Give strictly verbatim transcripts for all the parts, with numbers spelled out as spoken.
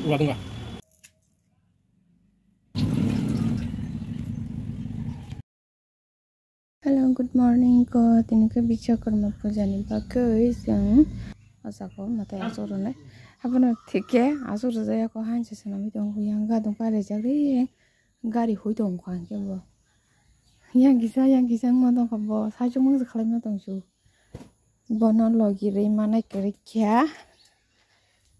Hello, good morning ko. Tini ke Bishwakarma puja ni bagwi chwng o jaga o mwtai asuk rwnai. Abono thik khe asuk rwjak ya ko, hanse swnamwi tongo, yang gadung pailai jak ri, gari hui tongo ang khe bo. Yang kisa, yang kisa wngma tongkha bo, saichung mungsa khlaima tongsu. Bono logi rwi manai kwrwi kha.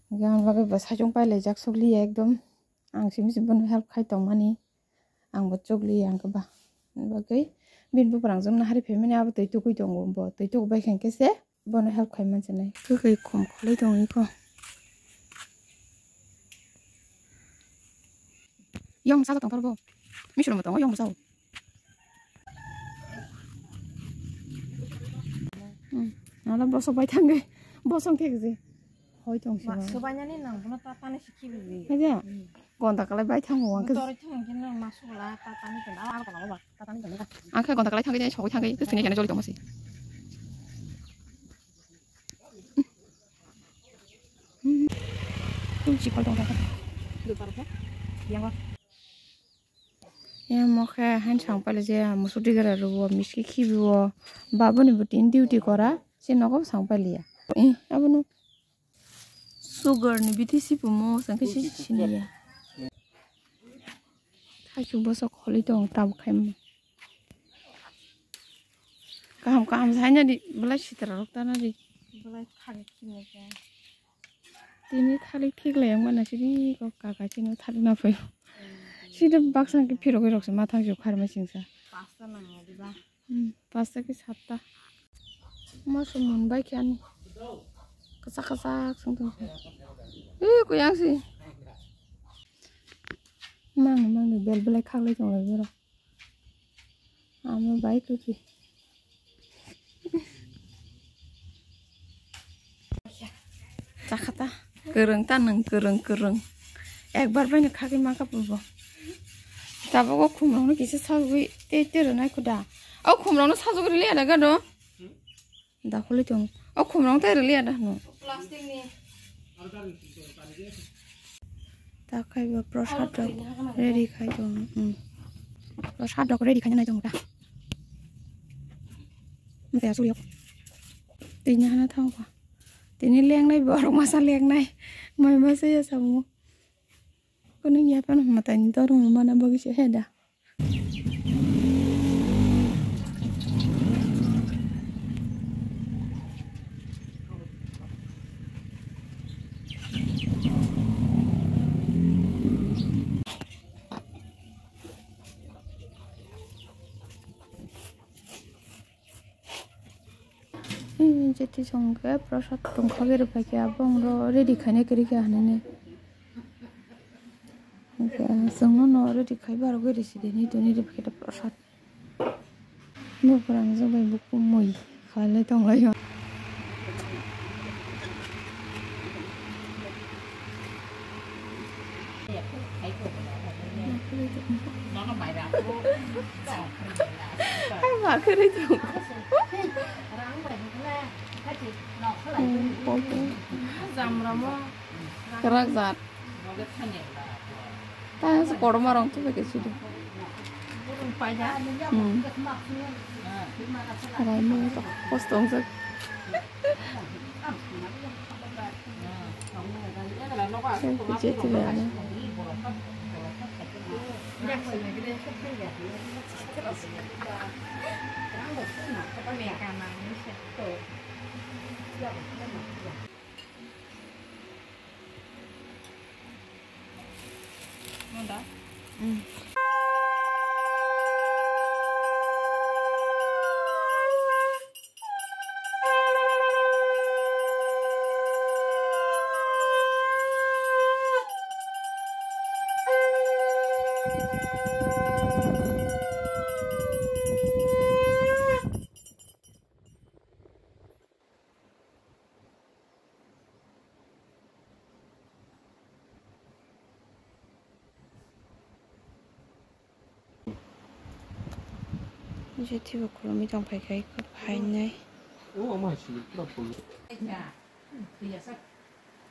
Hingke ang bagwi bo saichung pailaijak sukliya ekdom. Ang simi se bono help khai tongmani. Ang bo chukliya ang khe ba. Bagwi bini buprang jwk nahari phaimani abo twi tukui tongo bo. Twi tukubai khe se bono help khai mansinai. Kwkhwi khum khwlai tongo iko. Yong salo tongthor bo. Misromo tongo yong sao. Hmm. Nala bosok bai thangwi. Bosong thek je. Hoi tong si. Sobainani nang bono ta tani sikhi bi. Haja. Gonda kalai bai thango wangke. Tori thang kino masuk la ta tani kino. Al kala ba ta tani kino. Angkhe gonda kalai thangwi sogwi thangwi. Tus kini kene joli tong si. Tulsi kol tong. Yang. Ya mo khe hain sang paile je musu digera rwo miski khibi o babuni bo tin duty kora se nogo sang paile ya. Eh, abono sugar ni bithi si pumo sang khe si sini ya. Thaichuk bosok kholi tong tab khai mo. Kaham kaham sai na di belai sitra rok ta na di. Belai khali khini khe. Tini thalik thik lai wngmano sidi kok kaka chini thalik na phaio. Sida baksa khe phirogwi rokse mathang se kharmai singsa. Pasta nang ya diba? Hmm, pasta khe satta. Moso mon bai khe ani. Kwchak kwchak song tong. Ee, kuyang si. Mangni mangni bel belai khaklai tong lai borok. Amo bai kwrwi. Chakha ta kwrwng ta nwng kwrwng kwrwng. Ekbar bai no khagwi mangkha bo. Tabuk o khumrokno kisa sajagwi tei tei rwnai kho da. O khumrokno sajagwi rwliya da gado. Da khulwi tong. O khumrok tei rwliya da hwno. Plastic ni. Ta khai bo prosad rok ready khai tong. Hmm. Prosad rok ready khai nai tong ta. Mate asuri yok. Tini hana thang ko. Tini leng nai borok masa leng nai. Mai masa ya samu. Kono ya pan mata ni dorong mana bagi se heda. Jeti songke prosad tongkha beri paikhe abo wngro ready khaina kwrwi kha hinwi. Hwnkhe chwngno no ready khai barogwi rwsidi hinwi tini rw paikhe prosad. Buphang jwk bai bukhuk mui khailai tonglaio. Ai ma kwrwi tong. Kwrak jat. Ta se kotorma rong tu ke sudu. Hmm. Rai mo to kosto ongsa. Jeti le ano. Jeti bo khulumui tong phai kha, phainai. O, ama hai sini pura phul.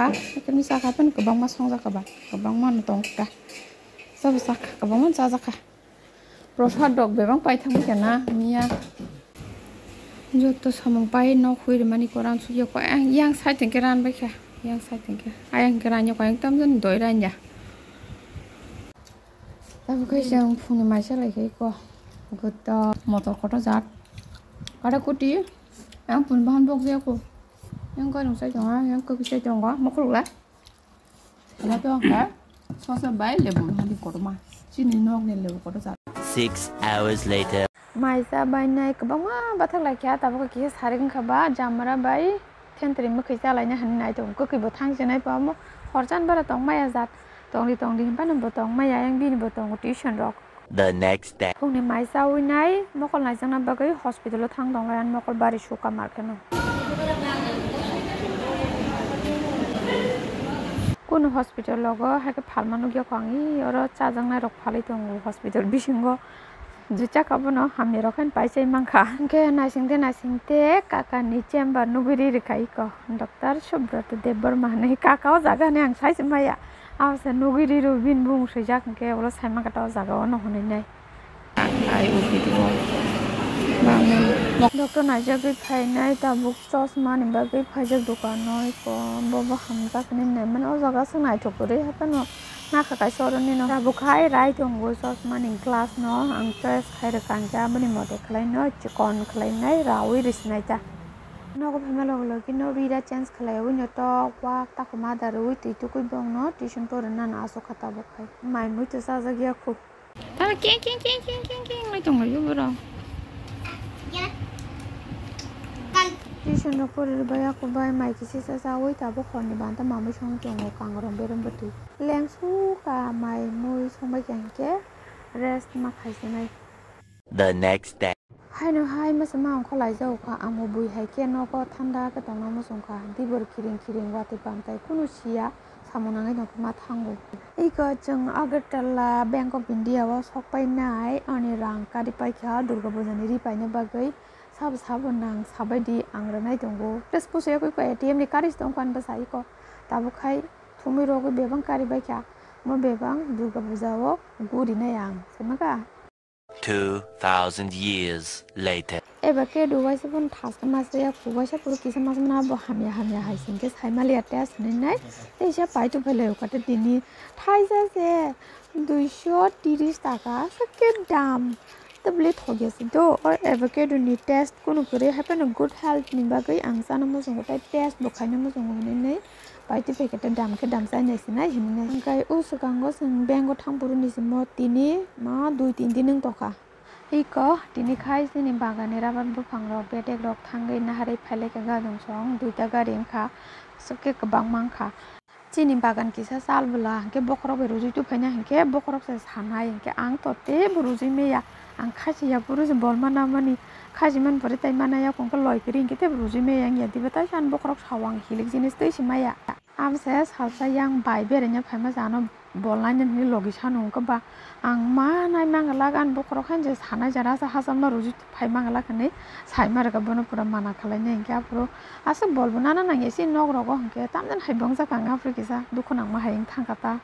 chakha, ekheno chakha, pen kwbangma songjakha ba, kwbangma no tongkha. Sabo chakha, kwbangma chajakha. Prosad rok bebak paithangwi kha na miya. Joto samung pai nok hui rimani koran sukya ko, yang side hwnkhe ran bai kha, yang side hwnkhe ayang khe ranya ko, yang tamjani doi ranya. Abo khe chwng phungni maisa lai khe ko. Goto motor kotor jat. Kada kuti. Yang pun bahan bok jaya ko. Yang ko nung sai tonga, yang ko bisai tonga. Mokol la. Ina to ka. Sosa bai lebu hadi kotor ma. Chini nok ni lebu kotor jat. Six hours later. Maisa bai nai kwbangma bathak lai kha, tabuk kisa sarik wngkha ba jamara bai. Thentwrwi mwkhwi chalaina hwnwi nai tongo. Kwkhwi bo thang se nai pamo. Horchan bara tong maya jat. Tongdi tongdi hinphano bo tong maya, yang bini bo tongo tuition rok. The next day. Phungni mai chawi nai mokol naijakna bagwi hospital o thang tong lai, ani mokol bari suka mar kheno. Kunu hospital logo hai khe phalma nukya kho ang, ee, oro chajaknai rok phalwi tongo hospital bisingo. Jui chakha bono hamya rok haino pai chai mankha. Hwnkhe naisingte naisingte kaka ni chamber nugwi ri rwkha iko Doctor Subroto Debbarma hinwi. Kaka o jaga hinwi ang sai se maya. Abo se nugwi ri rw bini bumung swijak, hwnkhe ulo sai mankha ta o jaga o no hinwi nai. Doctor naijagwi phainai tabuk chosma ni bagwi phaijak dukano iko. Bobo hamjak hinwi nai mano o jaga se naithok kwrwi haphano. Nakha kaisa oro nini tabuk hai rai tongo chosma ni glass no ang choice khai rwkha, hwnkhe aboni mote khlai no chikon khlai nai raui rwsinai ta. Nogo phaima logi logi no rira change khlaiwi no tok wak takhuma da rwui twi tukui bongno tuition porwi nana aswk kha tabuk khai mai mui to chajak ya khu. Tala keng keng keng keng keng keng lai tong lai borok. Tuition rok pori rwbai ako bai mai kisa sa chawi tabuk hor ni banta mamui song tongo kangrong berem bwtwi. Lengsu ka mai mui songbai kha hinkhe rest ma khaisinai. The next day. Haino hai masa ma ongkha lai jago kha, amo bui hai khe nogo thanda khe tongna muchung kha, dibor khiring khiring watwi bam tai kunu siya samung nangwi tong khe ma thango. Iko chwng Agartala Bank of India o sok painai ani rang kari paikha Durga Puja ni ri paina bagwi. Sabo sabo nang sabai di ang rwnai tongo. Tei pusa yakwi ko A T M ni kari se tongkha ani bwsa iko. Tabuk khai thumui rogwi bebang kari baikha. Mo bebang Durga Puja o gurinai ang. Saimankha? Two thousand years later. Eba khe do waisa phano thaska masa ya, kho waisa phuru kisa masa mano bo hamya hamya hai sing khe sai maliya test hinwi nai. Tei isa pai tong phai lai o kate tini thaisa se duiso tiris taka se khe dam. Tablet thok ya se do o avocado ni test kunu kwrwi hai phano good health ni bagwi ang chana muchungo tei test bo khaina muchungo hinwi nai. Paiti paikhe dam khe dam chai nai se nai hinwi nai. Hwnkhe o swkango chwng bank o thang phuru ni simo tini ma dui tin din wng tongkha. Iko tini khai chini bagan ni rabar buphang rok bedek rok thangwi naharwi phailaikha gadung song duita gari wngkha swkhe kwbangma wngkha. Chini bagan kisa chal bwla hwnkhe bokhorok bai rujui tubuphaina hwnkhe bokhorok se sanai hwnkhe ang to teibo rujui maya. Ang khasi ya phuru se bol mana mani khasi man pore tai mana ya kongkhe loi kwrwi hwnkhe teibo rujui maya wngya dibe tai san bokhorok sao ang hilik jinis tei se maya. Amse salsa yang bai beraina phaima jano bolnaini hinwi logi sano wngkha ba ang ma nai manglak ani bokhorok haino je sanai jara sa hachal ma rujui phai manglak hinwi sai ma rwkha bono pura mana khwlainai hwnkhe aphuru aswk bolbo nana nangya se nok rogo hwnkhe tamjani hai bongjak ang aphuru kisa dukhu nangma hai wng thangkha ta.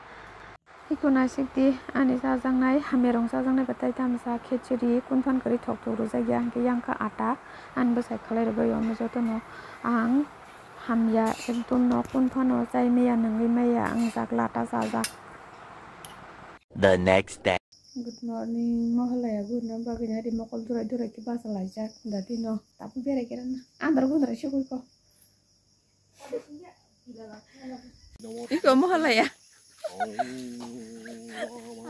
Iko naisik di ani chajaknai hamya rong chajaknai batai tamsa khichiri kunphan kwrwi thok thok rwjakya hwnkhe yang kha ata ani bwsai khwlai rwbaio omo jotono ang hamya ekdom no kunphano chai maya nungwi maya wngjak lata chajak. The next day. Good morning, mohalaya gurina bagwi nari mokol durai durai khe bachalaijak dati no tabu berai khe rana andar gundra sugui ko. Iko mohalaya.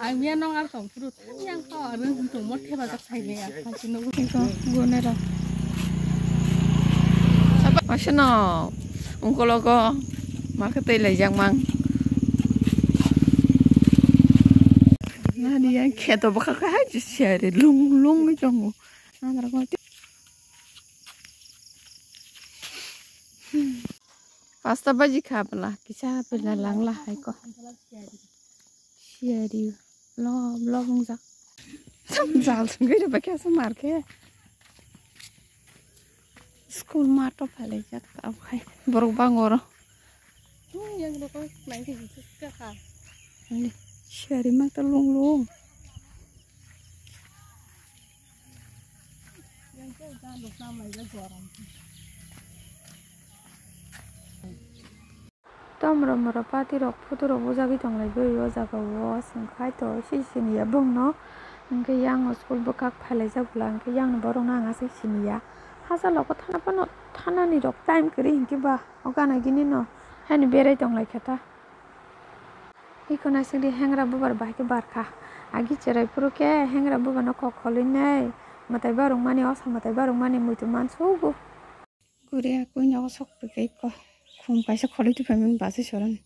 Ang miya nong ar tong phuru thang yang kha ar tong mo theba jak sai ya kasi no. Iko gunera. Asino ungkologo market tei laijak mang. Nani yang kheto bokha kha hai siyari lung lung ni tongo. Andra ko. Pasta baji kha bwla kisa bwla langla hai ko. Siyari lo lo bungjak. Jal sungwi rwbaikhe aswk mar khe. School math o phailaijak abo hai borok bangoro. Siyari mak ta lung lung. To Moro moro party rok photo rok bujagwi tonglai bai o jaga o, chwng khai to se siniya bongno. Hwnkhe yang school bwkhak phailaijak bwla, hwnkhe yang ni borok no ang aswk siniya. Hachal o thana phano, thana ni rok time kwrwi hwnkhe ba o gana gini no haino berai tonglai kha ta. Iko naisik di, hengra bubar bahai khe barkha. Agi cherai phuru khe hengra bubar no kok kholwi nai mwtai barung mani, osa mwtai barung mani muitu mansugo. Guri a koi nogo sok phi khe iko khum kaisa kholwi tuphaimani bachai sorani.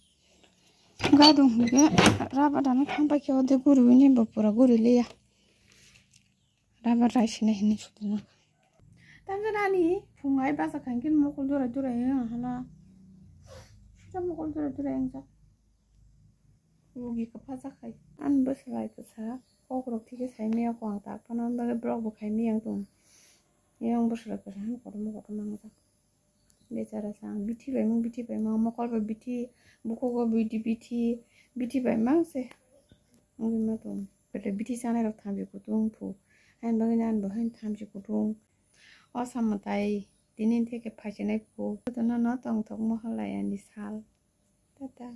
Gadung hwnkhe rubber dami khampai khe ode guriwi ni bo pura guri liya. Rubber rai sinai hinwi sudina. Tamsa nani phung ai basa khankhe mokol durai durai wng hala. Sida mokol durai durai wngjak. Rugi kwpha jakhai. Ani bwswlai kwsa kokrok thikhe saimaya kho ang tak phano, ani bagwi borok bo khaimaya wng tong. Yang bwswlai kwsa hwn kotorma kotorma wngjak. Bechara sa ang bithi bai mung, bithi bai mung, mokol bai bithi, bukhuk o bithi, bithi, bithi bai mang se wngwi ma tong. Bele bithi chanai rok thamchi kutung phu. Ani bagwi ani bo haino thamchi kutung. O samwtai tini theke phaisinai phu. Jotono no tongthok mohor lai ani sal. Tata.